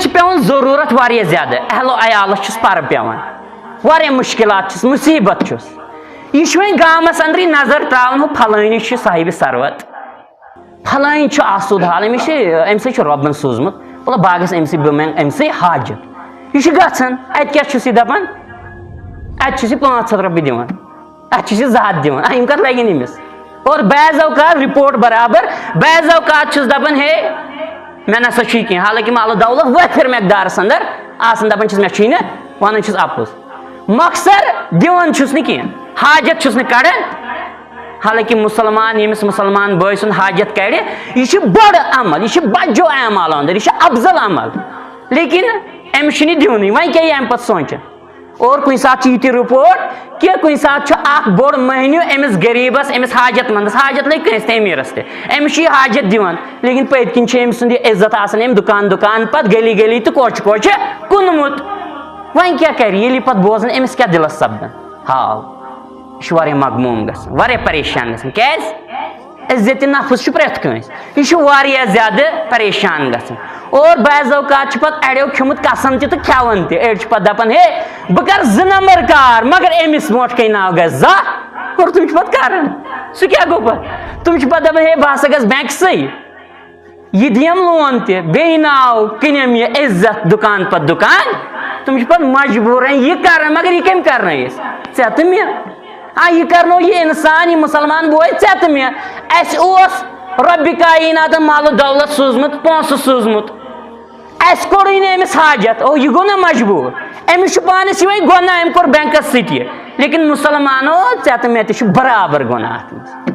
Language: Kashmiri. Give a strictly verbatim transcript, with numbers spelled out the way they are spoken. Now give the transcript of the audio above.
چھِ پٮ۪وان ضروٗرت واریاہ زیادٕ، اہل و عیالَس چھُس پَرٕ پٮ۪وان، واریاہ مُشکِلات چھُس، مُصیٖبت چھُس۔ یہِ چھُ وۄنۍ گامَس اَندرٕے نظر ترٛاوان، ہُہ پھلٲنی چھُ صاحبِ ثروت، پھلٲنۍ چھُ آسوٗد حال، أمِس چھِ، أمۍ سٕے چھُ رۄبَن سوٗزمُت، وَلہٕ بہٕ گژھٕ أمۍ سٕے، بہٕ منٛگہٕ أمۍ سٕے حاجت۔ یہِ چھُ گژھان، اَتہِ کیٛاہ چھُس یہِ دَپان؟ اَتہِ چھُس یہِ پانٛژھ ہَتھ رۄپیہِ دِوان، اَتہِ چھُس یہِ زٕ ہَتھ دِوان، آ، یِم کَتھ لَگن أمِس؟ اور بعض اوقات رِپورٹ برابر، بعض اوقات چھُس دَپان، ہے، مےٚ نہ سا چھُ یہِ کینٛہہ، حالانکہِ مال و دولت وٲفِر مقدارَس اندر آسان، دَپان چھُس، مےٚ چھُے نہٕ، وَنان چھُس اَپُز۔ مۄخصر دِوان چھُس نہٕ کینٛہہ، حاجت چھُس نہٕ کَڑان۔ حالانکہِ مُسلمان، ییٚمِس مُسلمان بٲے سُنٛد حاجت کَڑِ، یہِ چھُ بوٚڑ عمل، یہِ چھُ بجو اعمالو اندر، یہِ چھُ افضل عمل۔ لیکن أمِس چھُنہٕ یہِ دِونٕے، وۄنۍ کیٛاہ یہِ اَمہِ پَتہٕ سونٛچہِ؟ اور کُنہِ ساتہٕ چھِ یہِ تہِ رِپورٹ کہِ کُنہِ ساتہٕ چھُ اکھ بوٚڑ مٔہنیوٗ أمِس غریٖبَس، أمِس حاجت مندَس، حاجت لٔگۍ کٲنٛسہِ تہِ أمیٖرَس تہِ، أمِس چھُ یہِ حاجت دِوان، لیکن پٔتۍ کِنۍ چھُ أمۍ سُنٛد یہِ عزت آسان، أمۍ دُکان دُکان پَتہٕ گلی گلی تہٕ کوچہِ کوچہِ کُنمُت۔ وۄنۍ کیٛاہ کَرِ، ییٚلہِ یہِ پَتہٕ بوزان، أمِس کیٛاہ دِلَس سَپدان؟ ہاو، یہِ چھُ واریاہ مغموم گژھان، واریاہ پریشان گژھان۔ کیٛازِ؟ عزت نفس چھُ پرٛٮ۪تھ کٲنٛسہِ، یہِ چھُ واریاہ زیادٕ پریشان گژھان۔ اور بعض اوقات چھُ پتہٕ اڑیو کھیوٚمُت قسم تہِ تہٕ کھٮ۪وان تہِ۔ أڑۍ چھِ پتہٕ دپان، ہے، بہٕ کرٕ زٕ نمبر کار، مگر أمِس برونٛٹھ کَنہِ ناو گژھِ زانٛہہ۔ اور تِم چھِ پتہٕ کران۔ سُہ کیٛاہ گوٚو پتہٕ؟ تِم چھِ پتہٕ دپان، ہے، بہٕ ہسا گژھٕ بینکسٕے، یہِ دِیم لون تہِ، بیٚیہِ ناو کٕنیم یہِ عزت دُکان پتہٕ دُکان۔ تِم چھِ پتہٕ مجبوٗرن یہِ کران، مگر یہِ کٔمۍ کرنٲیِس؟ ژےٚ تہٕ مےٚ۔ آ، یہِ کرنو یہِ انسان، یہِ مسلمان بوے، ژےٚ تہٕ مےٚ۔ اَسہِ اوس رۄبِ کایناتن مال و دولت سوٗزمُت، پونٛسہٕ سوٗزمُت، اَسہِ کوٚرُے نہٕ أمِس حاجت، او، یہِ گوٚو نہ مجبوٗر؟ أمِس چھُ پانس یِہوٚے گۄناہ، أمۍ کوٚر بینکس سۭتۍ یہِ۔ لیکن مسلمانو، ژےٚ تہٕ مےٚ تہِ چھُ برابر گۄناہ اتھ منٛز۔